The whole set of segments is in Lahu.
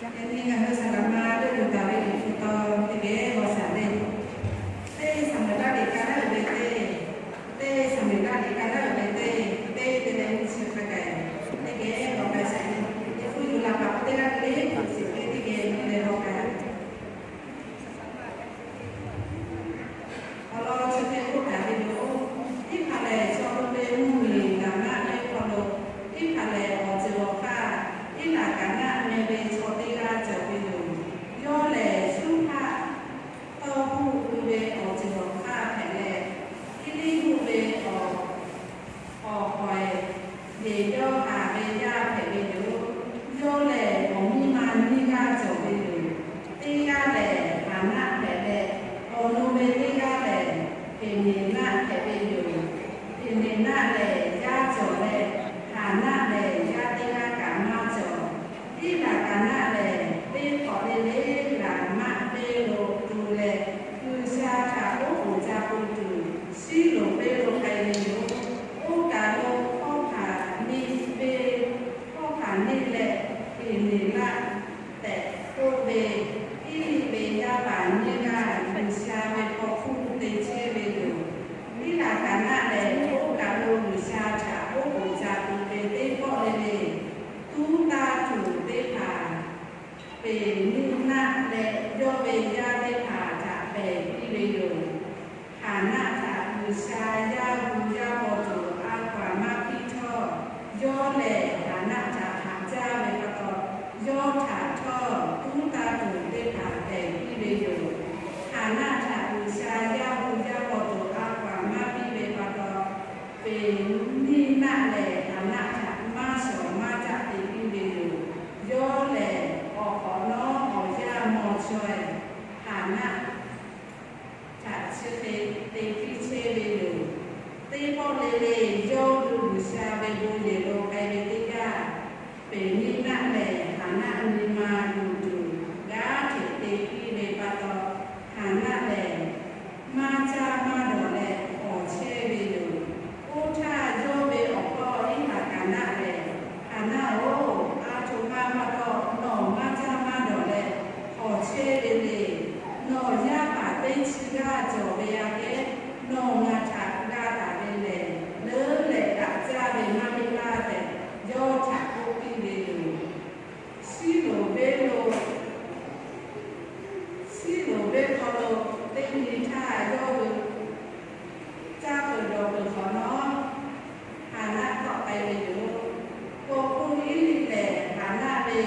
Yaꞈ nyi ngaˬ hui saˍ laˍ ma teˇ luˬ taˍ ve liꞈ hpu taw teˇ geh g'aw shaˍ le. Teˇ Saˍmeˍlaˆ liꞈ ka naˉ uiˍ ve teˇ, teˇ Saˍmeˍlaˆ liꞈ ka naˉ uiˍ ve teˇ, teˇ te leh nyiˇ chi hk'a gaˬ teˇ geh g'aw k'ai shaˍ le. Teˇ hpu yuˬ laˬ paˍ k'o teˇ g'aˇ le le tuˬ shiˍ ve teˇ geh nyi leh g'aw k'ai. Awˬ lawn chi hk'e k'oˆ taˍ ve yoˬ. Teˇ hpaˍ lehˬ, chaw hui ve mvuhˇmiˬ laꞈ maˆ teˇ hk'aw lo, teˇ hpaˍ lehˬ, awˬ ceuˬ awˬ hk'aˇ, Iˉlaˍkaˍnaˆ meh ve chaw teˇ g'aˇ cawˬ ve yoˬ. Yawˇ lehˬ, Suˇhpaˆ tawˇ hkuˆ hui ve awˬ ceuˬ awˬ hk'aˇ hpehꞈ leh, Eˇliˇhuˆ ve awˬ awˬ hawˍ-eˬ, Yeˍyaˇhaˍ ve yaˇ hpehꞈ ve yoˬ. Yawˇ lehˬ, awˬ miˇ ma nyiˇ g'aˇ cawˬ ve yoˬ. Teˇ g'aˇ lehˬ, Haˍnaˆ hpehꞈ leh, awˬ nu ve teˇ g'aˇ lehˬ, Peˍneˍnaˆ hpehꞈ ve yoˬ. Peˍneˍnaˆ lehˬ, yaˇ cawˬ leh, Haˍnaˆ lehˬ, yaˇ teˇ g'aˇ kaꞈ maˇ cawˬ. Iˉlaˍkaˍnaˆ lehˬ, teˇ hk'awꞈ le le Laˍmaˆ venˇ lo tu leh, G'uiˬsha htaꞈ oˉ k'oˍ ca k'o tuˬ, Siˉlonˍ venˇ lo k'ai ve yoˬ. Oˇ kaˬ lo hawˉ hpaˍneˇ venˇ, hawˉ hpaˍneˇ leh Peˍneˍnaˆ tehꞈ k'oˆ ve, Eˇliˆ ve yaˇ paˍ nyiˇ g'aˇ G'uiˬsha ve hpaw hkuˇ te chehˇ ve yoˬ. Iˉlaˍkaˍnaˆ lehˬ, oˇ kaˬ lo G'uiˬsha htaꞈ oˉ k'oˍ ca k'o ve teˇ pawˆ le le, tuˉ taˇ tuˬ teˇ hpaˍ Peˍniˇnaˆ leh yawˇ ve yaˇ teˇ hpaˍ htaꞈ pehˬ piˇ ve yoˬ. Haˍnaˆ htaꞈ G'uiˬsha yaˇ gu yaˇ paw tuˬ a hkaw aˬ maˇ piˇ htawˇ, yawˇ lehˬ Haˍnaˆ htaꞈ haꞈ jaˇ ve pa taw, yawˇ htaꞈ htawˇ tuˉ taˇ tuˬ teˇ hpaˍ pehˬ piˇ ve yoˬ. Haˍnaˆ htaꞈ G'uiˬsha yaˇ gu yaˇ paw tuˬ a hkaw aˬ maˇ piˇ ve pa taw, Peˍniˇnaˆ lehˬ Haˍnaˆ htaꞈ maˇ shawˍ maˇ caˆ te piˇ ve yoˬ. Yawˇ lehˬ, awˬ hk'awꞈ nawˉ awˬ yanˇ maw chaweh Haˍnaˆ htaꞈ chi hk'e te piˇ chehˇ ve yoˬ. Teˇ pawˆ le le yawˇ hui G'uiˬsha ve bon yehˬ lo k'ai ve teˇ yanˇ, Peˍniˇnaˆ lehˬ Haˍnaˆ nyi ma yuˬ tuˬ g'aˇ hteꞈ te piˇ ve pa taw, Haˍnaˆ lehˬ maˇ caˇ maˇ dawˬ leh hawˍ chehˇ ve yoˬ. Oˇ htaˇ, yawˇ ve awˬ hpawˇ Iˉlaˍkaˍnaˆ lehˬ, Haˍnaˆ-oˬ, a htoꞈ ma pa taw nawˬ maˇ caˇ maˇ dawˬ leh hawˍ chehˇ ve le. Nawˬ yaˇ paˍ teˇ chi g'aˇ cawˬ ve aꞈ kehˉ nawˬ ngaˬ htaꞈ g'a taˍ ve lehˬ, leuˉ leh daꞈ jaˇ ve maˇ heˆ laˇ tehꞈ, yawˇ htaꞈ k'oˆ piˇ ve yoˬ. Siˉlonˍ venˇ lo, Siˉlonˍ venˇ hk'aw lo teˇ nyi htaˇ, yawˇ hui caˇ peuˬ dawˬ peuˬ hk'awꞈ nawˉ, Haˍnaˆ tawˆ k'ai ve yoˬ. Paw hkuˇ Eˇliˆ lehˬ, Haˍnaˆ ve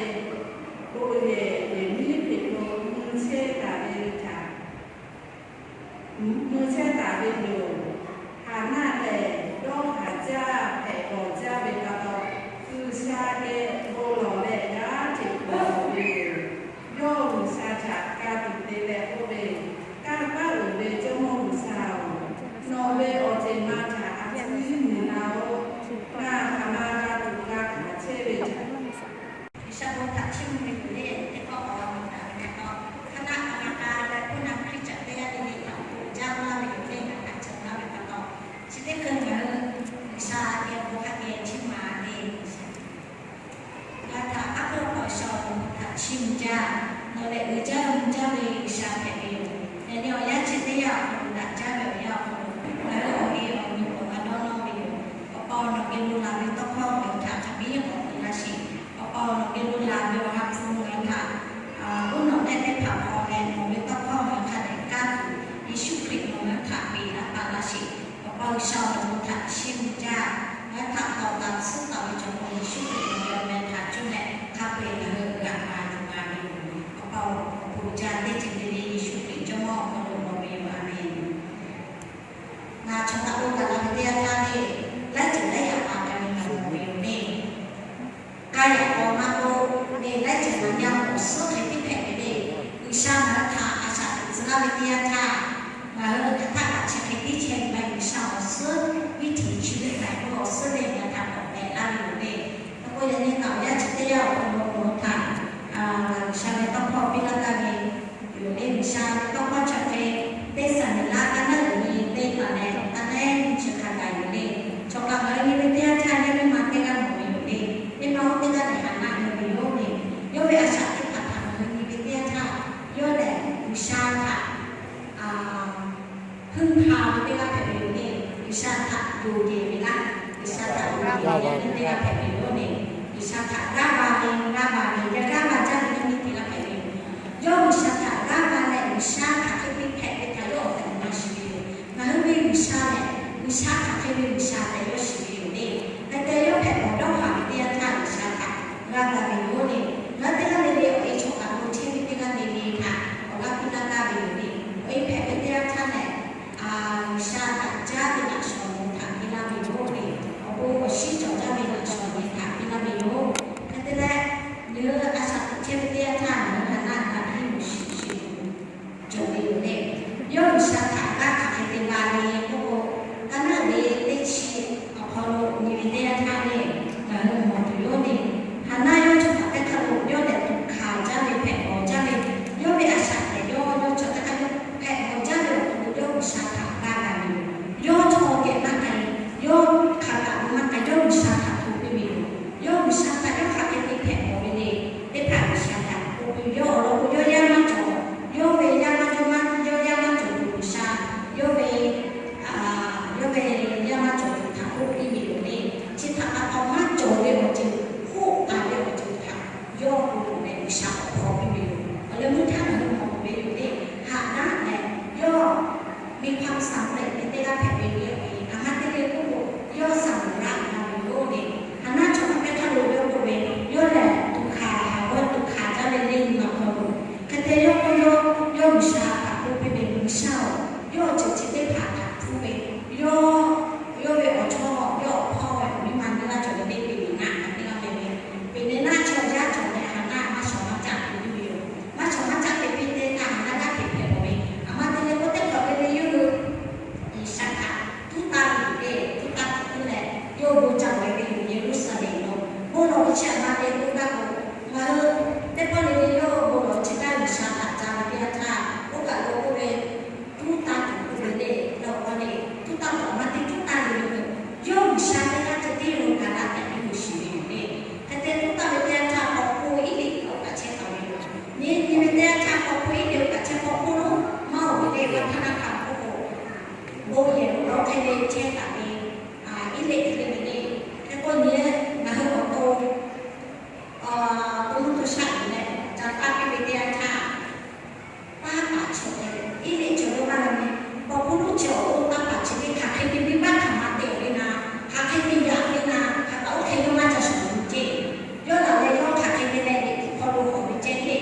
bon yehˬ yehˬ miˉ hpeꞈ lo mui chehˇ taˍ ve htaꞈ mui chehˇ taˍ ve yoˬ. Haˍnaˆ lehˬ, dawˇ haˍ jaˇ hpehꞈ g'awˬ jaˇ ve pa taw, G'uiˬsha geh bon lawˬ leh g'aˇ hteꞈ k'awꞈ lawˬ ve yoˬ. Yawˇ G'uiˬsha htaꞈ ka tiꞈ te leh k'oˆ ve, Kanˇ paˆ uiˍ ve Jawˇmawˇ G'uiˬsha-oˬ, nawˬ ve awˬ ceˬ ma htaꞈ a ciˉ nyi la-oˬ. Ngaˬ hk'aˬ ma g'a tuˬ g'a hkanˍ chehˇ ve htaꞈ G'uiˬsha bon htaꞈ chiˇ mvuh ve yoˬ le. Teˇ pawˆ k'awꞈ la mawˬ daꞈ ve pa taw, hk'aˬ naˆ hk'aˬ ma k'a leh k'oˆ na Hkriꞈ caꞈ teˇ g'aˇ le le htaꞈ k'oˆ jaˇ laˇ ve yoˬ le. Ngaˬ htaꞈ cawˬ laˇ ve pa taw, chi teˇ hkui ngaˬ hui G'uiˬsha geh bon hk'a geh chiˇ mvuh le. Ngaˬ htaꞈ aˉ hk'oˆ k'awꞈ shaw ve htaꞈ chiˇ mvuh jaˇ. Nawˬ lehˬ uiˍ jaˇ mvuh jaˇ ve G'uiˬsha hpehꞈ ve yoˬ. Yaꞈ nyi awˬ yanˇ chi teˇ yanˇ awˬ hk'aw lo daꞈ jaˇ ve awˬ yanˇ awˬ hk'aw lo ngaˬ hui awˬ e awˬ nyi k'awꞈ g'a dawˇ nawˇ ve yoˬ. Awˬ pa-oˬ, nawˬ geh lo laˬ ve tawˇ hkawˇ ngaˬ hui htaꞈ hk'aˬ biˇ k'awꞈ te laˇ sheˍ. Awˬ pa-oˬ, nawˬ geh lo laˬ ve awˬ ha hpu ngaˬ hui htaꞈ uˉ nawꞈ mehˆ teˇ hpaˍ hk'aw leh nawˬ ve tawˇ hkawˇ ngaˬ hui hk'a dehꞈ kaˇ tuˬ, Yeˍsuˆ Hkriꞈ nawˬ ngaˬ hui htaꞈ peꞈ laˇ taˍ laˇ sheˍ. Awˬ pa G'uiˬsha, nawˬ htaꞈ chiˇ mvuh jaˇ. Ngaˬ hui htaꞈ tawˍ taˍ tsuhˇ taˍ ve Jawˇmawˇ Yeˍsuˆ Hkriꞈ nawˬ ve awˬ meh htaꞈ cuˇ leh hk'a peu-eˬ ngaˬ hui g'aꞈ ma yuˬ ma ve yoˬ. Awˬ pa-oˬ, awˬ bon jaˇ teˇ ceuˬ le le Yeˍsuˆ Hkriꞈ Jawˇmawˇ awˬ hk'aw lo lawˬ ve yoˬ. Aˍmenˍ. Ngaˬ chaw htaꞈ k'oˆ gaˬ la ve teˇ yanˇ htaˇ le, laiˉ ceuˬ laiˉ yaꞈ pa taw ve ngaˬ lawˬ ve yoˬ le. K'ai yaꞈ k'aw maˇ k'oˆ le, laiˉ ceuˬ ngaˬ nyi-a awˬ suhˉ hk'e tiˉ hpehꞈ ve le. G'uiˬsha ngaˬ hui htaꞈ a shaꞈ teꞈ tcuh laˇ ve teˇ yanˇ htaˇ, ngaˬ hui hk'aˬ htaˆ kaꞈ chi hk'e tiˉ chehˇ ve maˇ heˆ. G'uiˬsha awˬ suhˉ viˉ htiꞈ chi ve haiˬ k'o awˬ suhˉ le ngaˬ htaꞈ k'awꞈ tehꞈ laˇ ve yoˬ le. Hk'e k'o yaꞈ nyi ngaˬ awˬ yanˇ chi teˇ yanˇ awˬ hk'aw lo nawˬ hui htaꞈ ngaˬ G'uiˬsha ve tawˇ hkawˇ piˇ laˇ gaˇ ve yoˬ le. G'uiˬsha ve tawˇ hkawˇ chi hk'e, teˇ Saˍmeˍlaˆ ka naˉ uiˍ ve teˇ hpaˍ leh ka naˉ nyi chi hk'a gaˬ yoˬ le. Chaw kaꞈ ngaˬ hui nyi ve teˇ yanˇ htaˇ, yawˇ miˇ ma teˇ g'aˇ mawˬ ve yoˬ le. Miˇ ma oˇ teˇ g'aˇ lehˬ Haˍnaˆ mawˬ ve yoˬ le. Yawˇ ve a shaꞈ teˇ hpaˍ Lo jeˬ ve laˇ, G'uiˬsha htaꞈ lo jeˬ ve yaˇ miˇ teˇ g'aˇ hpehꞈ ve yoˬ le. G'uiˬsha htaꞈ g'aˇ ba ve, g'aˇ ba ve, yaˇ g'aˇ ba jaˇ ve yaˇ miˇ teˇ g'aˇ hpehꞈ ve yoˬ. Yawˇ G'uiˬsha htaꞈ g'aˇ ba leh G'uiˬsha hk'aˬ hk'e te hpehꞈ ve htaꞈ yawˇ awˬ tehˬ awˬ na shiˍ ve yoˬ. Ngaˬ hui ve G'uiˬsha lehˬ, G'uiˬsha hk'aˬ hk'e ve G'uiˬsha tehꞈ yawˇ shiˍ ve yoˬ le. Hk'e te yawˇ hpehꞈ bawˬ dawˇ haˍ ve teˇ yanˇ htaˇ G'uiˬsha htaꞈ g'aˇ ba ve yoˬ le. Ngaˬ hui teˇ g'aˇ le le awˬ e chaw kaꞈ lo chehˇ ve teˇ g'aˇ le le htaꞈ awˬ g'aˇ piˇ laˇ gaˇ ve yoˬ le. Awˬ e hpehꞈ ve teˇ yanˇ htaˇ lehˬ, G'uiˬsha htaꞈ caˉ ve laꞈ shawnˍ ve htaꞈ piˇ laˇ ve yoˬ le. Awˬ bon awˬ shinˉ cawˬ jaˇ ve laꞈ shawnˍ ve htaꞈ piˇ laˇ ve yoˬ. Hk'e te leh, ngaˬ hui a shaꞈ teꞈ chehˇ ve teˇ yanˇ htaˇ ngaˬ hui Haˍnaˆ daꞈ hiˉ mvuhˬ shiˍ shiˍ cawˬ ve yoˬ le. Yawˇ G'uiˬsha htaꞈ g'aˇ hk'aˬ hk'e te la le k'oˆ k'o, Kaˍnaˆ ve teˇ chi awˬ hk'aw lo nyi ve teˇ yanˇ htaˇ le, ngaˬ hui mawˬ tuˬ yoˬ le. Haˍnaˆ yawˇ chaw htaꞈ teˇ hk'aˇ lo yawˇ lehˬ tuꞈ hkanˍ jaˇ ve hpehꞈ bawˬ jaˇ ve, yawˇ ve a shaꞈ teꞈ yawˇ yawˇ chaw teˇ hk'aˇ yawˇ hpehꞈ bawˬ jaˇ ve awˬ hk'aw lo yawˇ G'uiˬsha htaꞈ g'aˇ ba ve yoˬ. Yawˇ chaw geh maˇ k'ai, yawˇ hk'aˬ kaꞈ lo maˇ k'ai, yawˇ G'uiˬsha htaꞈ hto piˇ ve yoˬ. Yawˇ G'uiˬsha htaꞈ yawˇ hk'aˬ hk'e te hpehꞈ bawˬ ve le, teˇ hpaˍ G'uiˬsha htaꞈ k'oˆ piˇ ve, yawˇ awˬ lawn k'o yawˇ yaˇ maˇ cawˬ, yawˇ ve yaˇ maˇ cawˬ maˇ, yawˇ yaˇ maˇ cawˬ tuˬ G'uiˬsha, yawˇ ve yawˇ ve yaˇ maˇ cawˬ tuˬ htaꞈ k'oˆ piˇ ve yoˬ le. Chi htaꞈ pa taw maˇ cawˬ ve awˬ ceuˬ, hoˆ taˍ ve awˬ ceuˬ htaꞈ yawˇ awˬ hk'aw lo lehˬ G'uiˬsha k'awꞈ hpaw piˇ ve yoˬ. Awˬ leh mvuhˇ htaˇ ngaˬ hui mawˬ ve yoˬ le. Haˍnaˆ lehˬ yawˇ มีความสำเร็จ ve teˇ g'aˇ hpehꞈ ve yoˬ. Aˬ ma te leh k'oˆ k'o, yawˇ สำเร็จ la ve yoˬ le. Haˍnaˆ chaw hk'a teˇ hk'aˇ lo yawˇ k'oˆ ve, yawˇ lehˬ tuꞈ hkanˍ, haˍ g'awˇ tuꞈ hkanˍ jaˇ ve le nyi ma hk'aw lo. Hk'e te yawˇ k'oˆ, yawˇ G'uiˬsha htaꞈ k'oˆ piˇ ve, G'uiˬsha-oˬ, yawˇ awˬ ceuˬ chi teˇ hpaˍ htaꞈ hpfuhˇ ve, yawˇ, yawˇ ve awˬ chawˇ yawˇ awˬ hpawˇ ve awˬ miˇ ma nyiˇ g'aˇ cawˬ ve teˇ ve Haˍnaˆ htaꞈ teˇ g'aˇ ve le. Peˬ nehˬ naˆ chaw yaˇ cawˬ leh Haˍnaˆ maˇ shawˍ maˇ caˆ te piˇ ve yoˬ. Maˇ shawˍ maˇ caˆ te piˇ teˇ htaˇ Haˍnaˆ g'aˇ hteꞈ hpehꞈ bawˬ ve. Aˬ ma te leh k'o teˇ hkawꞈ ve le yawˇ hui G'uiˬsha htaꞈ tuˉ taˇ ve yoˬ le. Tuˉ taˇ tuˬ leh yawˇ bon ca lawˬ ve yoˬ. Yeˍruˆsaˍlehnˍ lo bon lawˬ ve chi aˬ ma te k'oˆ gaˇ k'o, ngaˬ hui teˇ pawˆ le le yawˇ bon lawˬ chi htaˇ G'uiˬsha htaꞈ ca ve teˇ yanˇ htaˇ, oˇ kaˬ lo k'oˆ ve, tuˉ taˇ tuˬ k'oˆ ve le, lawˬ k'aw le, tuˉ taˇ tuˬ aˬ ma te tuˉ taˇ ve yoˬ. Yawˇ G'uiˬsha teˇ g'aˇ ceh tiˉ lo gaˬ la tehꞈ ve yoˬ shiˍ ve yoˬ le. Hk'e te tuˉ taˇ ve teˇ yanˇ htaˇ k'awꞈ k'oˆ Iˉleꞈ oˇ kaˬ chehˇ taˍ ve yoˬ. Nyi nyi ve teˇ yanˇ htaˇ k'awꞈ k'oˆ Iˉleꞈ oˇ kaˬ chehˇ k'awꞈ k'oˆ lo maˇ oˬ ve le. G'aˇ htaˇ naˇ htaˇ k'oˆ k'o, bon yehˬ lo lawˬ hk'e le chehˇ taˍ ve Iˉleꞈ hk'e le ve le. Hk'e k'o nyi ngaˬ hui awˬ to to nuˇ to shaˆ tuˬ leh ca taˇ piˇ ve teˇ yanˇ htaˇ, taˇ paˍ chi Iˉleꞈ cawˬ ve maˇ la ve, paw hkuˇ nuˇ chi awˬ to taˇ paˍ chi ve hk'aˬ hk'e te venˇbaˆ htaꞈ maˇ te ve na, hk'aˬ hk'e te yaꞈ ve na, hk'aˬ kaꞈ oˇ hk'e yawˇ maˇ ca shuˍ ve ceˇ. Yawˇ laˬ leh yawˇ hk'aˬ hk'e te leh liꞈ hpu hk'aw lo k'awꞈ ve ceh le.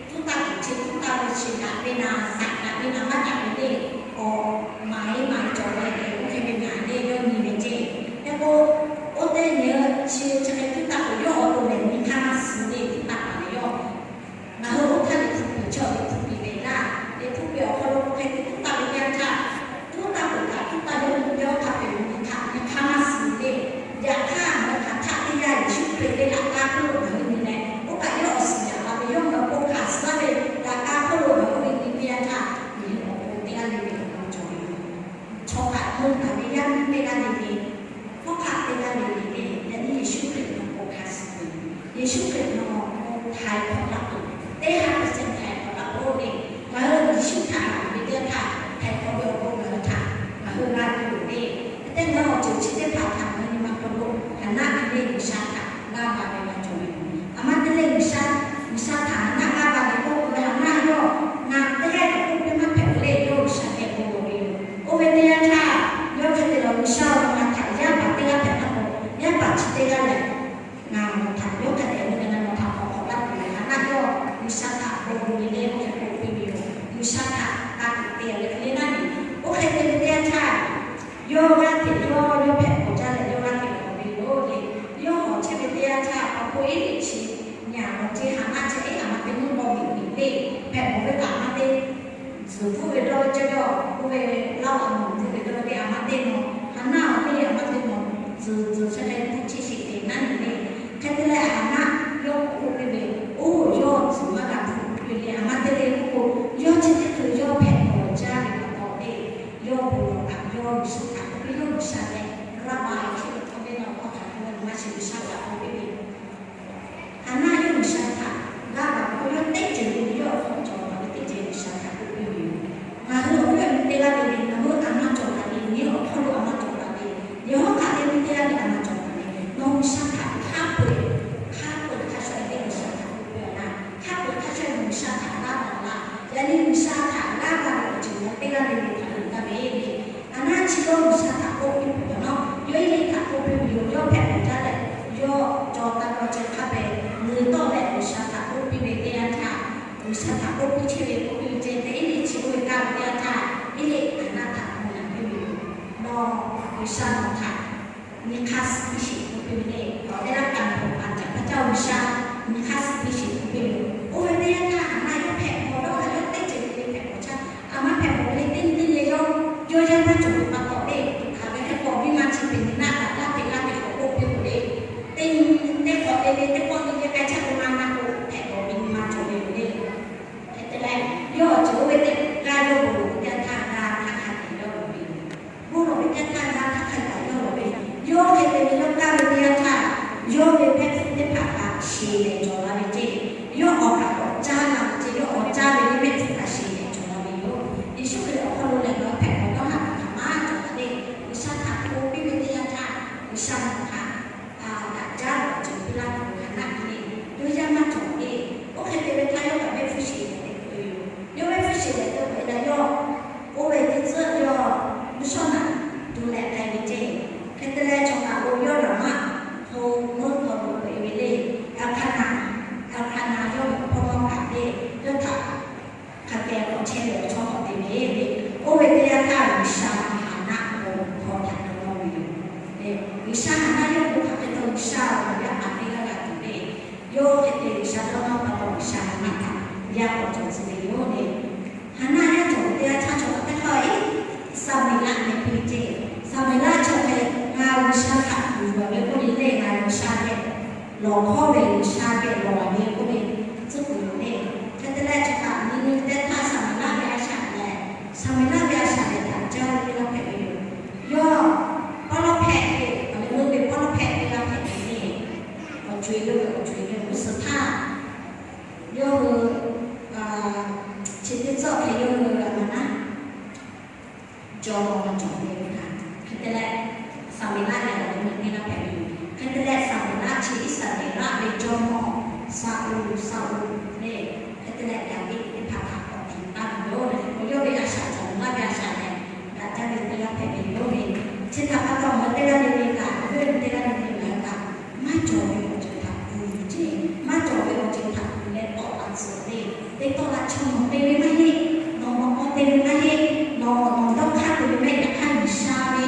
Tuˉ taˇ tuˬ chi tuˉ taˇ ve chi daꞈ ve na, saꞈ daꞈ ve na maˇ daꞈ ve le. K'awꞈ maˍ e maˍ e cawˬ leh oˇ hk'e ve na le yawˇ nyi ve ceˇ. Hk'e k'o, oˇ teˇ nyi chi chi hk'e tuˉ taˇ k'o yawˇ awˬ to lehˬ nyi hk'aˇ maˇ suh le. Tuˉ taˇ paˍ lehˬ yawˇ Ngaˬ hui oˇ htaˇ liꞈ hpu piˍ chaw liꞈ hpu piˍ ve laˇ. Liꞈ hpu piˍ awˬ hk'aw lo hk'e te tuˉ taˇ ve teˇ yanˇ htaˇ, tuˉ taˇ peuˬ kaꞈ tuˉ taˇ yawˇ hui yawˇ hk'a peuˬ nyi hk'aˇ maˇ suh le. Yaꞈ hk'aˇ ngaˬ hui hk'aˬ htaˆ teˇ yanˇ Yeˍsuˆ Hkriꞈ ve laꞈ ka hk'oˆ lo ngaˬ hui nyi leh, oˇ kaꞈ yawˇ awˬ suhˍ yaꞈ la ve yawˇ ngaˬ hui k'o hk'aˬ suh laˇ ve laꞈ ka hk'oˆ lo ngaˬ hui ve nyi teˇ yanˇ htaˇ, nyi hui awˬ pon teˇ g'aˇ le ve awˬ hk'aw lo cawˬ ve yoˬ. Chaw kaꞈ mvuhˇ taˍ ve yaˇ miˇ teˇ g'aˇ le ve, hawˉ hk'aˆ teˇ g'aˇ le ve le, yaꞈ nyi Yeˍsuˆ Hkriꞈ nawˬ k'o hk'aˬ suh ve yoˬ. Yeˍsuˆ Hkriꞈ nawˬ k'o htaiˍ hk'awꞈ laˇ peuˬ, teˇ ha percent htaiˍ hk'awꞈ laˇ peuˬ le. Ngaˬ hui Yeˍsuˆ htaꞈ haꞈ ve teˇ yanˇ htaˇ, htaiˍ hk'awꞈ ve awˬ bon ngaˬ hui htaꞈ ngaˬ hui g'a ve yoˬ le. Hk'e te ngaˬ hui awˬ ceuˬ chi teˇ hpaˍ htaꞈ ngaˬ hui nyi ma hk'aw lo Haˍnaˆ hk'e le G'uiˬsha htaꞈ g'aˇ ba ve maˇ cawˬ ve yoˬ. Aˬ ma te leh G'uiˬsha, G'uiˬsha htaꞈ Haˍnaˆ g'aˇ ba ve k'oˆ ve Haˍnaˆ yawˇ ngaˬ teˇ g'aˇ kaꞈ k'oˆ piˇ maˇ hpehꞈ ve le. Yawˇ G'uiˬsha geh bon lawˬ ve yoˬ. Oˇ ve teˇ yanˇ htaˇ yawˇ hk'e te lawˬ, G'uiˬsha-oˬ, ngaˬ htaꞈ yaˇ paˍ teˇ g'aˇ hpehꞈ laˇ k'o, yaˇ paˍ chi teˇ g'aˇ lehˬ ngaˬ nawˬ htaꞈ yawˇ hk'e te ve leh ngaˬ nawˬ htaꞈ k'awꞈ hk'awꞈ laˇ tuˬ leh Haˍnaˆ yawˇ G'uiˬsha htaꞈ bon lawˬ ve le. Oˇ hk'e k'oˆ piˇ ve yoˬ. G'uiˬsha htaꞈ taˇ tuˬ te ve hk'e le naˉ ne. Oˇ hk'e te ve teˇ yanˇ htaˇ yawˇ g'aˇ hteꞈ yawˇ yawˇ hpehꞈ k'awꞈ jaˇ leh yawˇ g'aˇ hteꞈ k'awꞈ ve yoˬ le. Yawˇ hawˬ chehˇ ve teˇ yanˇ htaˇ paw hkuˇ Iˉleꞈ chi nyi a lawˬ ceˇ. Haˍnaˆ chi teˇ aˬ ma te mvuhˇ dawˇ miˬ miˬ le hpehꞈ bawˬ ve kaꞈ aˬ ma te zuhˬ hpfuhˆ ve dawˇ ve cawˇ cawˇ k'oˆ ve, laˇ a mawˬ hpfuhˆ ve dawˇ ve teˇ aˬ ma te nawˬ, Haˍnaˆ awˬ teˇ aˬ ma te nawˬ zuhˬ zuhˬ chi hk'e hpfuhˆ chehˇ sheˍ ve naˉ ne le. Hk'e te leh Haˍnaˆ yawˇ k'oˆ piˇ ve, Oˇ yawˇ zuhˬ maˇ g'a hpfuhˆ ve le. Aˬ ma te le k'oˆ k'o, yawˇ chi teˇ hkui yawˇ hpehꞈ bawˬ jaˇ ve pa taw le, yawˇ bon lawˬ kaꞈ yawˇ G'uiˬsha htaꞈ k'oˆ piˇ, yawˇ G'uiˬsha leh g'aˇ ba ve hk'e ve hk'aw ve nawˬ hk'aˬ hk'e ve maˇ shiˍ G'uiˬsha htaꞈ k'oˆ piˇ ve Haˍnaˆ yawˇ G'uiˬsha htaꞈ g'aˇ baˬ ve k'o, yawˇ teˇ ceuˬ ve yawˇ awˬ hk'aw cawˬ taˍ ve teˇ ceuˬ G'uiˬsha htaꞈ k'oˆ piˇ ve yoˬ. Ngaˬ hui awˬ viˉ awˬ nyi teˇ g'aˇ le le ngaˬ hui aˬ ma cawˬ taˍ ve nyi awˬ hk'aw lo aˬ ma G'uiˬsha nawˬ htaꞈ nyi hk'aˇ suh piˇ sheˍ k'oˆ piˇ ve le. Awˬ teˇ g'aˇ kaꞈ nawˬ htaꞈ Hpaˍ Jawˇ G'uiˬsha nyi hk'aˇ suh piˇ sheˍ k'oˆ piˇ ve. Oˇ ve teˇ yanˇ htaˇ Haˍnaˆ yawˇ hpehꞈ hk'awꞈ dawˇ haˍ yawˇ teˇ ceuˬ le le hpehꞈ hk'awꞈ chaˇ. A maˇ hpehꞈ hk'awꞈ ve le teˇ nyi teˇ nyi yawˇ, yawˇ yaˇ maˇ cawˬ ve pa taw le, hk'aˬ ve hk'e k'awꞈ biˇ ma chi teꞈ nyi naˆ kaꞈ laˇ teꞈ laˇ teꞈ k'awꞈ k'oˆ piˇ k'o le, teˇ nyi teˇ k'awꞈ te ve teˇ pawˆ nyi teˇ k'ai chehˇ k'o maˇ na k'o hpehꞈ k'awꞈ ve nyi ma cawˬ ve le. Hk'e te leh, yawˇ awˬ ceuˬ oˇ ve teˇ g'aˇ yawˇ bon lawˬ ve teˇ yanˇ htaˇ g'a hk'aˇ hk'a tehꞈ yawˇ ve, bon lawˬ ve teˇ yanˇ htaˇ g'a hk'aˇ hk'a tehꞈ yawˇ ve, yawˇ hk'e te ve yawˇ kaˇ ve teˇ yanˇ htaˇ, yawˇ ve mehˆ hpfuhˇ teˇ hpaˍ kaꞈ sheˍ lehˬ cawˬ la ve ceˇ. Yawˇ awˬ kaꞈ k'awꞈ caˇ la ve ceˇ, yawˇ awˬ caˇ ve teˇ mehˆ hpfuhˇ kaꞈ sheˍ lehˬ cawˬ la ve yoˬ. Yeˍsuˆ Hkriꞈ awˬ hk'aw lo lehˬ ngaˬ hui hpehꞈ hk'awꞈ dawˇ haˍ kaꞈ maˇ cawˬ la le. G'uiˬsha htaꞈ hto piˇ ve teˇ yanˇ htaˇ, G'uiˬsha htaꞈ daꞈ jaˇ ve awˬ ceuˬ piˇ laˇ tuˬ Haˍnaˆ hk'e le, yawˇ yaˇ maˇ cawˬ le. Oˇ hk'e te ve htaˇ yawˇ kaꞈ mehˆ hpfuhˇ sheˍ lehˬ te tuˬ yoˬ. Yawˇ mehˆ hpfuhˇ sheˍ lehˬ te tuˬ leh yawˇ oˇ ve teˇ tcuhˉ yawˇ mvuhˇ shawˉ naꞈ tu leh k'ai ve ceˇ. Hk'e te leh chaw kaꞈ lo yawˇ raˬ maˇ hto meuˇ hk'aw lo k'oꞈ e ve le. Aˍhkaˍnaˍ, Aˍhkaˍnaˍ yawˇ ve hpawˇ mawˇ kaꞈ le, yawˇ htaꞈ hk'a keh k'awꞈ chehˇ ve awˬ chawˇ k'awꞈ te ve le. Oˇ ve teˇ yanˇ htaˇ G'uiˬsha Haˍnaˆ bon hkawˇ htaꞈ dawˇ nawˇ ve yoˬ. G'uiˬsha Haˍnaˆ yawˇ bon hk'aˬ hk'e taw G'uiˬsha awˬ yaˇ paˍ teˇ g'aˇ g'a tuˬ le. Yawˇ hk'e te G'uiˬsha dawˇ nawˇ pa taw G'uiˬsha Haˍnaˆ htaꞈ yaˇ k'awꞈ cawˬ tcuh ve yoˬ le. Haˍnaˆ yaˇ cawˬ ve teˇ yanˇ htaˇ chaw hk'aˬ hk'e k'oˆ e, Saˍmeˍlaˆ meh piˇ ve ceˇ. Saˍmeˍlaˆ chaw hk'e, ngaˬ G'uiˬsha htaꞈ kuˬ yuˬ ve k'oˆ ve le, ngaˬ G'uiˬsha geh lawˬ hkawˇ ve, G'uiˬsha geh lawˬ ve k'oˆ ve tcuhˉ kuiˬ yoˬ le. Hk'e te leh chaw kaꞈ nyi ve teˇ htaˇ Saˍmeˍlaˆ ve a shaꞈ lehˬ, Saˍmeˍlaˆ ve a shaꞈ lehˬ daꞈ jaˇ ve teˇ g'aˇ hpehꞈ ve yoˬ. Yawˇ pawˇ lawˇ hpehꞈ ve, awˬ leh meuˇ ve pawˇ lawˇ hpehꞈ ve teˇ g'aˇ hpehꞈ ve le. Awˬ co e lo awˬ co e ve g'uˇ suhˍ htaˇ, yawˇ hui chi teˇ tcuhˉ hk'e yawˇ hui a ma naˉ jawˇmawˇ cawˬ ve yoˬ. Hk'e te leh, Saˍmeˍlaˆ lehˬ awˬ leh meuˇ teˇ g'aˇ hpehꞈ ve yoˬ. Hk'e te leh Saˍmeˍlaˆ chi Iˉsaˍreˍlaˆ ve jawˇmawˇ Saˍoˍluꞈ, Saˍoˍluꞈ le, hk'e te leh Daˍviˆ teˇ hpaˍ htaꞈ k'awꞈ hpehꞈ taˍ ve yoˬ le. K'o yawˇ ve a shaꞈ, Saˍmeˍlaˆ ve a shaꞈ lehˬ daꞈ jaˇ ve teˇ g'aˇ hpehꞈ ve yoˬ le. Chi htaꞈ pa taw ngaˬ hui teˇ g'aˇ le le kaꞈ, yawˇ hui teˇ g'aˇ le le ngaˬ hui kaꞈ maˇ cawˬ ve awˬ ceuˬ htaꞈ kuˬ ceˇ, maˇ cawˬ ve awˬ ceuˬ htaꞈ kuˬ leh tawˆ la tcuh le. Teˇ tawˆ la chaw nawˬ te ve maˇ heˆ, nawˬ mawꞈ k'aw te ve maˇ heˆ, nawˬ nawˬ dawˇ hk'aˇ te ve maˇ heˆ, yaꞈ hk'aˇ G'uiˬsha ve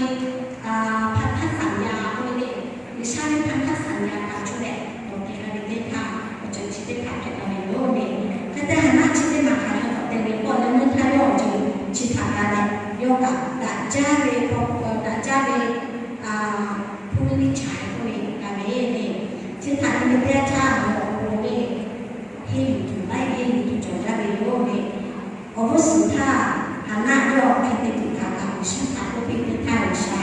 hpanˍ htaˇ saˍ yaꞈ k'oˆ ve le. G'uiˬsha ve hpanˍ htaˇ saˍ yaꞈ kaꞈ cawˬ leh nawˬ te g'a ve teˇ htaˇ, awˬ ceuˬ chi teˇ hpaˍ hpehꞈ la ve yoˬ le. Hk'e te Haˍnaˆ chi teˇ maˬ hk'aˬ hk'e k'awꞈ te ve k'o, awˬ leh meuˇ htaˇ yawˇ awˬ ceuˬ chi htaꞈ g'a leh, yawˇ kaꞈ daꞈ jaˇ ve, daꞈ jaˇ ve hpu ve miˇ chaꞈ k'oˆ ve g'a ve le. Chi htaꞈ nyi ve teˇ yanˇ htaˇ ngaˬ hui awˬ pon le, henˇ yuˬ tuˬ laiˉ henˇ yuˬ tuˬ cawˬ jaˇ ve yoˬ le. Awˬ g'uˇ suhˍ htaˇ Haˍnaˆ yawˇ hk'e te tuˬ htaꞈ kaꞈ G'uiˬsha htaꞈ k'oˆ piˇ ve teˇ htaˇ G'uiˬsha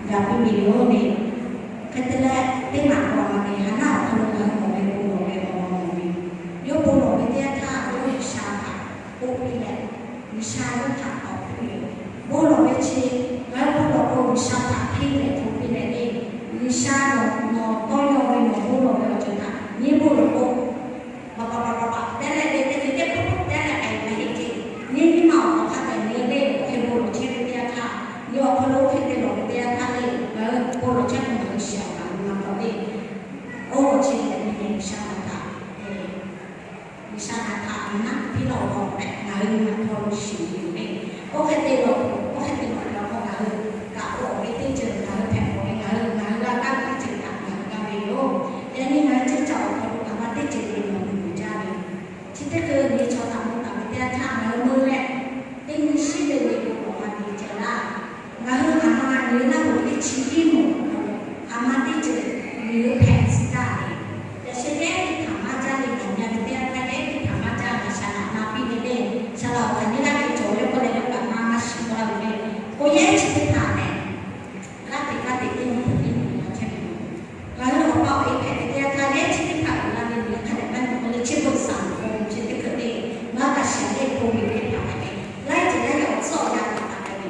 g'a piˇ ve yoˬ le. Hk'e te leh teˇ maˬ k'awꞈ maˍ ve Haˍnaˆ awˬ hk'aw lo ngaˬ hui mawˬ ve bon lawˬ ve awˬ lawn mawˬ ve, yawˇ bon lawˬ ve teˇ yanˇ htaˇ yawˇ G'uiˬsha htaꞈ k'oˆ piˇ leh, G'uiˬsha yawˇ htaꞈ k'awꞈ piˇ ve yoˬ. Bon lawˬ ve chi ngaˬ hui bon lawˬ k'o G'uiˬsha htaꞈ hpiˇ leh hto piˇ leh le, G'uiˬsha nawˬ nawˬ tawˇ yaw ve nawˬ bon lawˬ ve awˬ ceuˬ htaꞈ nyiˇ bon lawˬ k'o, pa pa pa pa pa tehˉ leh le, teˇ ceuˬ teˇ hpaˍ hpaˍ tehˉ leh k'ai ve maˇ heˆ ceˇ. Nyiˇ nyiˇ maˬ awˬ hk'aw hk'a tehꞈ nyi le, hk'e bon lawˬ chehˇ ve teˇ yanˇ htaˇ, yawˇ awˬ hk'aw lo hk'e te lawˬ ve teˇ yanˇ htaˇ le, ngaˬ hui bon lawˬ chehˇ k'o ngaˬ hui shiˍ aꞈ kaꞈ ve maˇ taw le. Oˇ chi lehˬ nyi leh G'uiˬsha htaꞈ htaꞈ G'uiˬsha htaꞈ htaꞈ a naˉ piˇ lawˬ lawˬ tehꞈ ngaˬ hui nyi hk'aw lo shiˍ ve yoˬ le. Oˇ hk'e te lawˬ, oˇ hk'e te lawˬ ve awˬ hk'aw ngaˬ hui kaꞈ k'oˆ ve teˇ ceuˬ ngaˬ hui hpehꞈ k'awꞈ ve ngaˬ hui, ngaˬ hui g'a kaˇ ve teˇ ceuˬ kaꞈ ngaˬ hui g'a ve yoˬ. Yaꞈ nyi ngaˬ hui ceuˇ caˬ awˬ hk'aw lo kaꞈ maˇ teˇ ceuˬ ve nawˬ hui uiˍ jaˇ ve yoˬ. Chi teˇ hkui nyi chaw htaꞈ mawˬ taˍ ve teˇ yanˇ htaˇ ngaˬ hui meuˇ leh teˇ nyi shiˉ ve le k'o k'awꞈ maˇ te ceh laˇ. Ngaˬ hui aˬ ma nyi ve laˇ hoꞈ teˇ chi hiˉ moˍ awˬ hk'aw lo aˬ ma teˇ ceuˬ nyi ve hpehꞈ tcuh taˍ ve, yaꞈ sheh yehˉ teˇ hpaˍ maˇ jaˇ ve, kaꞈ nyi ve teˇ yanˇ htaˇ yehˉ teˇ hpaˍ maˇ jaˇ ve, shaˍ laꞈ na piˇ ve le. Shaˍ laꞈ awˬ hk'aˬ nyi laˇ ve cawˬ ve k'oˆ leh yawˇ kaꞈ maˇ maˇ shiˍ k'oˆ laˇ ve le. K'o yehˉ chi teˇ hpaˍ lehˬ, g'aˇ hteꞈ g'aˇ hteꞈ teˇ nyi teˇ nyi maˇ chehˇ ve yoˬ. Ngaˬ hui awˬ pa awˬ e hpehꞈ ve teˇ yanˇ htaˇ yehˉ chi teˇ hpaˍ uiˍ la ve nyi hk'a dehꞈ maˇ nyi k'oˆ le, chi beuꞈ saˍ lo k'o chi teˇ hkui le, ngaˬ kaꞈ shiˍ leh k'oˆ ve teˇ hpaˍ hpehꞈ ve, laiˉ ceuˬ laiˉ yaˇ awˬ tcuhˉ awˬ yanˇ htaꞈ taˍ k'ai ve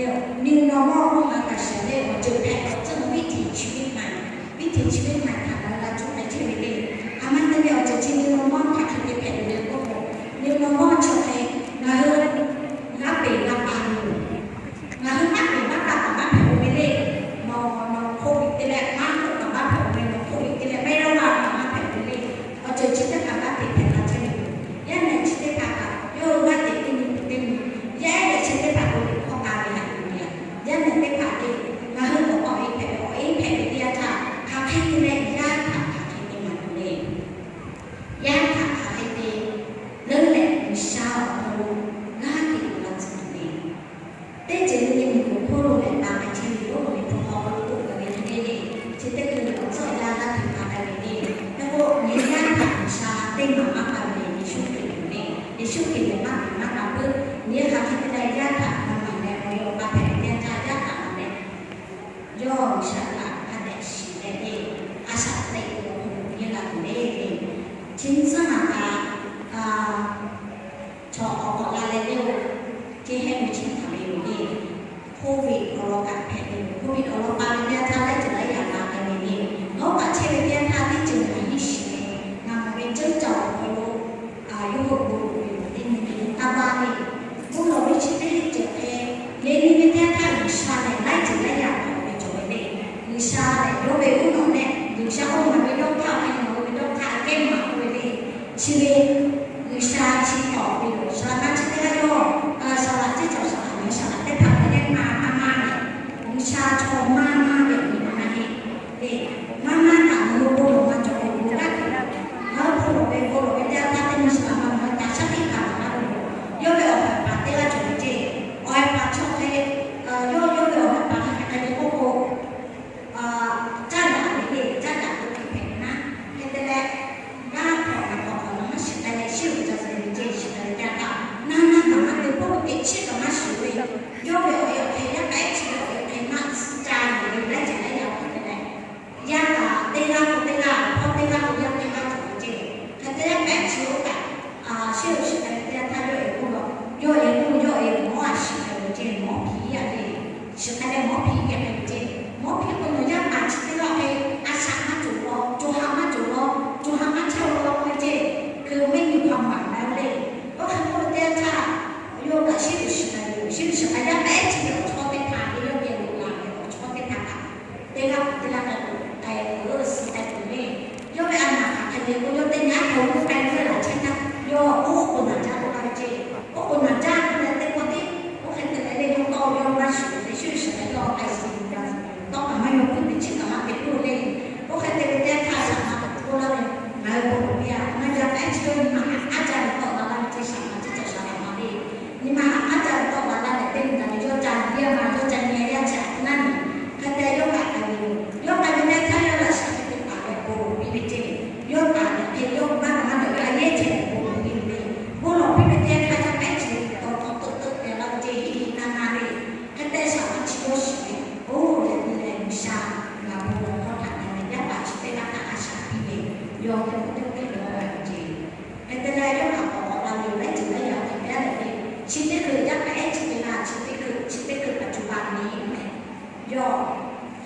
yoˬ. Nyi naw mawˇ mawˇ ngaˬ kaꞈ shiˍ leh awˬ ceuˬ hpehꞈ ve awˬ ceuˬ viˉ hteꞈ chi viˉ ma, viˉ hteꞈ chi viˉ shaˍ laꞈ hk'a dehꞈ shiˍ leh le, a shaꞈ teꞈ ve awˬ hk'aw lo nyi la tuˬ le le. Chi nyi tcuhˉ naˍ kaꞈ, chaw awˬ k'awꞈ la leh le, ceˇ hehˉ ve chi htaꞈ ve yoˬ le. Covid awˬ lawn kaꞈ hpehꞈ ve yoˬ. Covid awˬ lawn pa ve teˇ yanˇ htaˇ laiˉ ceuˬ laiˉ yaꞈ la k'ai ve le. Ngaˬ hui kaꞈ chehˇ ve teˇ yanˇ htaˇ teˇ ceuˬ ngaˬ nyi shiˍ ve, ngaˬ mawˬ ve ceuˇ caˬ awˬ hk'aw lo yawˇ hui bon lawˬ ve yoˬ. Teˇ nyi ve taˇ baˇ le. Bon lawˬ ve chi teˇ ceuˬ hk'e, yaꞈ nyi ve teˇ yanˇ htaˇ G'uiˬsha lehˬ laiˉ ceuˬ laiˉ yaꞈ lawˬ ve cawˬ ve le. G'uiˬsha lehˬ yawˇ ve uˉ nawˬ leh G'uiˬsha k'oˆ maˍ ve dawˇ hk'aˇ awˬ hk'e nawˬ hui ve dawˇ hk'aˇ kehˉ maˍ k'oˆ ve le. Chi ve G'uiˬsha chi tawˍ ve yoˬ. Shaˍ laꞈ ma chi teˇ g'aˇ yawˇ, shaˍ laꞈ ceˇ cawˬ shaˍ laꞈ ve shaˍ laꞈ teˇ hpaˍ ve teˇ maˇ maˇ maˇ leh, G'uiˬsha chaw maˇ maˇ ve awˬ nyi ma na le. Maˇ maˇ kaꞈ ngaˬ hui bon lawˬ ma cawˬ ve bon g'aˇ hk'e, ngaˬ hui bon lawˬ ve bon lawˬ ve teˇ g'aˇ htaˇ teˇ nyi shaˍ laꞈ ma ngaˬ hui taˍ shaˉ teˇ hpaˍ kaꞈ maˇ ve yoˬ. Yawˇ ve awˬ haiˬ paˍ teˇ g'aˇ cawˬ ve ceˇ. Awˬ haiˬ paˍ chaw hk'e, yawˇ yawˇ ve awˬ haiˬ paˍ hk'e hk'e ve k'oˆ k'o, caˇ daꞈ ve le, caˇ daꞈ ve hk'e hpehꞈ ve naˉ. Hk'e te leh, g'aˇ hk'awꞈ naˬ hk'awꞈ hk'awꞈ naˬ maˇ shiˍ k'ai leh, shiˉ uiˍ ca suh ve ceˇ shiˍ k'ai ve teˇ yanˇ htaˇ, naˇ naˇ naˬ maˇ te k'oˆ k'o teꞈ chiˉ kaꞈ maˇ shiˍ ve, yawˇ ve awˬ e awˬ hk'e yaˇ k'ai ehˉ chi ve awˬ e awˬ hk'e maˇ ca ve le, laiˉ ceuˬ laiˉ yaꞈ hpehꞈ ve leh, yaˇ kaꞈ teˇ g'aˇ k'o teˇ g'aˇ, hpawˇ teˇ g'aˇ k'o yaˇ teˇ g'aˇ cawˬ ve ceˇ. Hk'e te yaˇ k'ai ehˉ chi oˇ kaꞈ, shiˉ uiˍ shiˍ k'ai ve teˇ yanˇ htaˇ yawˇ e k'oˆ law, yawˇ e k'oˆ, yawˇ e mawˉ a shiˍ k'ai ve ceˇ, mawˉ hpiˇ yaˇ le. Shiˍ k'ai leh mawˉ hpiˇ kehˬ k'ai ve ceˇ. Mawˉ hpiˇ k'o nawˬ yaˇ paˍ chi teˇ g'aˇ hk'e a shaꞈ maˇ cawˬ law, co ha maˇ cawˬ law, co ha maˇ chehˇ law k'oˆ ve ceˇ. Hkui mehˆ nyi hpaˍ maˍ na le. Oˇ hk'e k'oˆ ve teˇ yanˇ htaˇ, yawˇ kaꞈ shiˉ uiˍ shiˍ k'ai ve yoˬ. Shiˉ uiˍ shiˍ k'ai yaˇ k'ai ehˉ chi ve awˬ chawˇ teˇ hpaˍ ve yawˇ geh lo laˬ ve awˬ chawˇ teˇ hpaˍ kaꞈ teˇ g'aˇ k'o teˇ g'aˇ k'ai k'ai suh k'ai tuˬ le. Yawˇ ve a naˬ hk'aˬ hk'e le k'o yawˇ teˇ nyi aˉ hk'e oˇ k'ai ve laˬ chehˇ htaˇ, yawˇ oˇ k'o naˬ jaˇ k'oˆ la ve ceˇ. Oˇ k'o naˬ jaˇ k'oˆ leh teˇ pawˆ teˇ, oˇ hk'e te leh le yawˇ tawˇ yawˇ maˇ shuˍ ve, shiˉ uiˍ shiˍ k'ai yawˇ k'ai suh ve, tawˇ kaꞈ maˇ yawˇ puiˉ ve, chi kaꞈ maˇ te k'oˆ le. Oˇ hk'e te ve teˇ yanˇ htaˇ shaˍ laꞈ ma k'oˆ laˇ ve, ngaˬ hui bon lawˬ ve a, naˇ yaˇ k'ai ehˉ chi yawˇ nyi ma haꞈ k'aˉ jaˇ ve tawˆ la laˇ ve ceˇ, shaˍ laꞈ ma ceˇ cawˬ shaˍ laꞈ ma le. Nyi ma haꞈ k'aˉ jaˇ ve tawˆ la laˇ leh teˇ nyi taˍ ve yawˇ ca nyi yaˇ ma, yawˇ ca nyi yaˇ yaˇ chi aꞈ naˉ nyi. Hk'e te yawˇ kaꞈ k'ai ve yoˬ. Yawˇ k'ai ve teˇ yanˇ htaˇ yawˇ laꞈ shaꞈ hk'e te paˍ leh bon lawˬ piˇ ve ceˇ. Yawˇ taˍ leh hk'e yawˇ maˇ kaꞈ maˇ daꞈ ve a yehˇ ceh bon lawˬ piˇ ve le. Bon lawˬ piˇ ve teˇ yanˇ htaˇ yaˇ k'ai ehˉ chi ve tawˇ tawˇ teuˆ teuˆ te laˇ ve ceˇ, hiˆ hiˆ naˇ naˇ le. Hk'e te shaˍ laꞈ chi yawˇ shiˍ leh, oˇ leh te leh G'uiˬsha ngaˬ bon lawˬ hkawˇ htaꞈ te leh yaˇ paˍ chi teˇ g'aˇ htaꞈ a shaꞈ piˇ ve, yawˇ teˇ k'oˆ teˇ k'oˆ leh a ve ceˇ. Hk'e te leh yawˇ kaꞈ k'awꞈ k'awꞈ la ve laiˉ ceuˬ laiˉ yaꞈ hk'e te a leh le, chi teˇ hkui yaˇ k'ai ehˉ chi teˇ g'aˇ chi teˇ hkui, chi teˇ hkui ปัจจุบันนี้ leh, yawˇ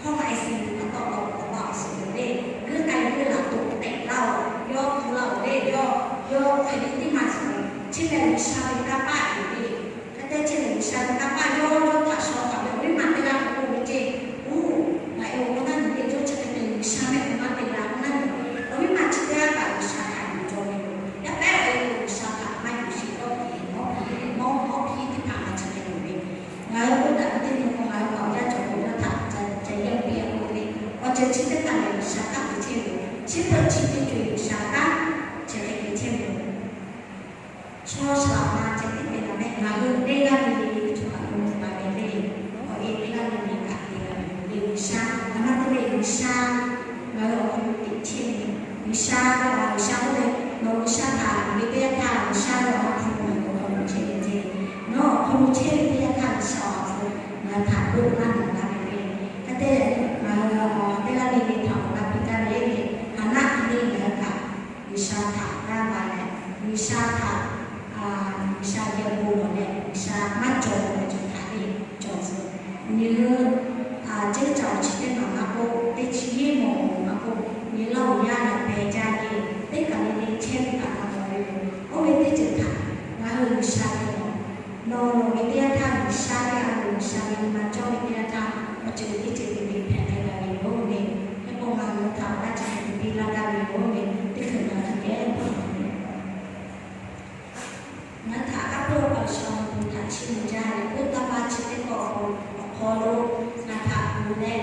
hawˉ ma e si pa tawˆ la awˬ pa awˬ suhˍ yoˬ le. G'uiˇ k'ai g'uiˇ laˬ toꞈ tehꞈ laˇ-oˬ, yawˇ hpu laˇ-oˬ le, yawˇ, yawˇ hk'e le teˇ maˬ suhˍ, chi lehˬ G'uiˬsha ve kanˇ paˆ yoˬ le. Hk'e te chi lehˬ G'uiˬsha ve kanˇ paˆ yawˇ yawˇ htaꞈ shaw taˍ ve awˬ viˉ ma teˇ g'aˇ k'oˆ ve ceˇ. Oˇ, ngaˬ e awˬ hk'aw naˉ nyi le, yawˇ chi hk'e te G'uiˬsha mehˆ k'o maˇ te g'a k'o naˉ nyi. Awˬ viˉ ma chi teˇ g'aˇ kaꞈ G'uiˬsha htaꞈ yuˬ cawˇ ve yoˬ. Yaˇ pehˉ awˬ e k'o G'uiˬsha htaꞈ maˇ yuˬ sheˍ, dawˇ hkiˬ mawˇ hpiˇ, mawˇ mawˇ hpiˇ teˇ hpaˍ ma chi hk'e yoˬ ve. Ngaˬ hui k'oˆ daꞈ ve teˇ nyi k'o ngaˬ hui kaꞈ awˬ yanˇ cawˬ ve yawˇ htaꞈ ca yehˇ piˇ a k'oˆ ve le. Awˬ ceuˬ chi teˇ hpaˍ lehˬ G'uiˬsha kanˉ te chehˇ ve yoˬ. Chi beuꞈ chi teˇ ceuˬ G'uiˬsha kanˉ chi hk'e te chehˇ ve yoˬ. Chaw shaˍ laꞈ ma ceh tiˉ te la mehˆ, ngaˬ hui teˇ g'aˇ le le ve chaw htaꞈ lo taˍ ve le. Awˬ e teˇ g'aˇ le le kaꞈ te la ve le. G'uiˬsha, ngaˬ maˇ te le G'uiˬsha, ngaˬ hui awˬ hk'aw lo teꞈ chehˇ ve, G'uiˬsha, G'uiˬsha k'oˆ ve, nawˬ G'uiˬsha htaꞈ ve teˇ yanˇ htaˇ G'uiˬsha ve awˬ hk'aw lo nawˬ awˬ hk'aw lo chehˇ ve ceˇ. Nawˬ awˬ hk'aw lo chehˇ ve teˇ yanˇ htaˇ G'uiˬsha awˬ hk'aw lo ngaˬ htaꞈ lo laˇ nawˬ laˇ ve le. Hk'e te leh ngaˬ hui teˇ g'aˇ le le htaꞈ awˬ g'a piˇ gaˇ ve le, haˍ naˆ hk'e le ngaˬ hui htaꞈ G'uiˬsha htaꞈ g'aˇ va leh, G'uiˬsha htaꞈ, G'uiˬsha geh bon lawˬ leh, G'uiˬsha maˇ cawˬ ve cawˬ htaꞈ le cawˬ tcuh. Nyi hui ceˇ caˬ awˬ chi teˇ maˬ maˇ k'oˆ, teˇ chi yeˇ mawˬ maˇ k'oˆ, nyi laˇ awˬ yaˇ yaꞈ pehˍ jaˇ le, teˇ kaˬ le le chehˇ ve kaꞈ maˇ k'oˆ ve yoˬ. Oˇ ve teˇ ceuˬ htaꞈ ngaˬ hui G'uiˬsha geh lawˬ, nawˬ nawˬ ve teˇ yanˇ htaˇ G'uiˬsha ve a loˍ, G'uiˬsha ve nyi ma cawˇ ve teˇ yanˇ htaˇ awˬ ceuˬ teˇ ceuˬ le le hpehꞈ k'ai gaˇ ve yoˬ le. Hk'e k'o ngaˬ hui htaꞈ awˬ g'aˇ chi hk'e te piˇ laˇ gaˇ ve yoˬ le. Teˇ hk'e ngaˬ hk'e te Ngaˬ htaꞈ kaˉ peuˇ Awˬ pa G'uiˬsha awˬ bon htaꞈ chiˇ mvuh jaˇ leh, oˇ taˇ paˇ chi teˇ pawˆ awˬ hk'aw lo ngaˬ htaꞈ kuˬ leh,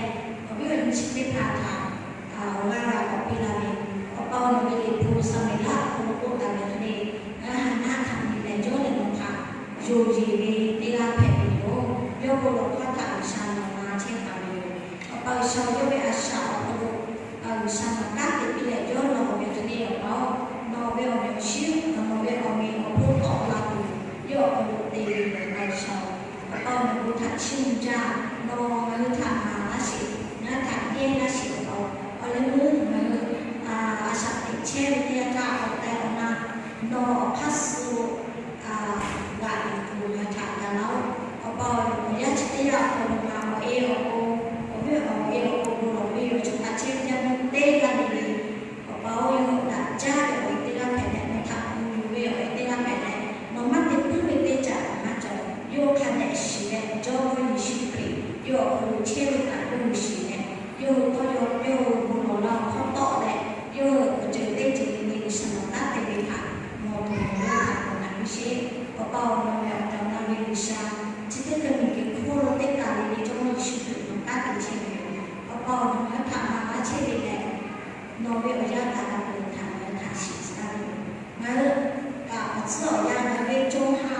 awˬ viˉ awˬ nyi chi teˇ hpaˍ htaꞈ awˬ g'aˇ g'a k'awꞈ piˇ la ve, Awˬ pa-oˬ, nawˬ ve liꞈ hpu Saˍmeˍlaˆ awˬ hk'aw lo k'oˆ taˍ ve hk'e le, ngaˬ hui haˍ naˆ htaꞈ nyi leh yawˇ leh nawˬ htaꞈ yonˍ yeˬ ve teˇ g'aˇ hpehꞈ ve yoˬ. Yawˇ bon lawˬ hkawˇ htaꞈ G'uiˬsha nawˬ na chehˇ taˍ ve yoˬ. Awˬ pa G'uiˬsha, yawˇ ve a shaꞈ awˬ hk'aw lo G'uiˬsha nawˬ kanˉ te piˇ leh yawˇ lawˬ ve hk'e le, Awˬ pa-oˬ, nawˬ ve awˬ meꞈ awˬ shiˉ, nawˬ ve awˬ meꞈ awˬ hponˇ tawˆ la tuˬ yawˇ awˬ hk'aw lo te ve yoˬ. Awˬ pa G'uiˬsha-oˬ, Awˬ pa-oˬ, nawˬ hui htaꞈ chiˇ mvuh jaˇ. Nawˬ ngaˬ hui htaꞈ maˍ laˇ sheˍ. Ngaˬ hui htaꞈ Nawˬ ngaˬ hui htaꞈ maˍ laˇ chehˇ ve lehˬ, nawˬ ve awˬ yanˇ htaꞈ ngaˬ hui htaꞈ ngaˬ hui htaꞈ shiˍ tcuh laˇ ve yoˬ. Ngaˬ hui kaꞈ awˬ tcuhˉ awˬ yanˇ ngaˬ hui ve co ha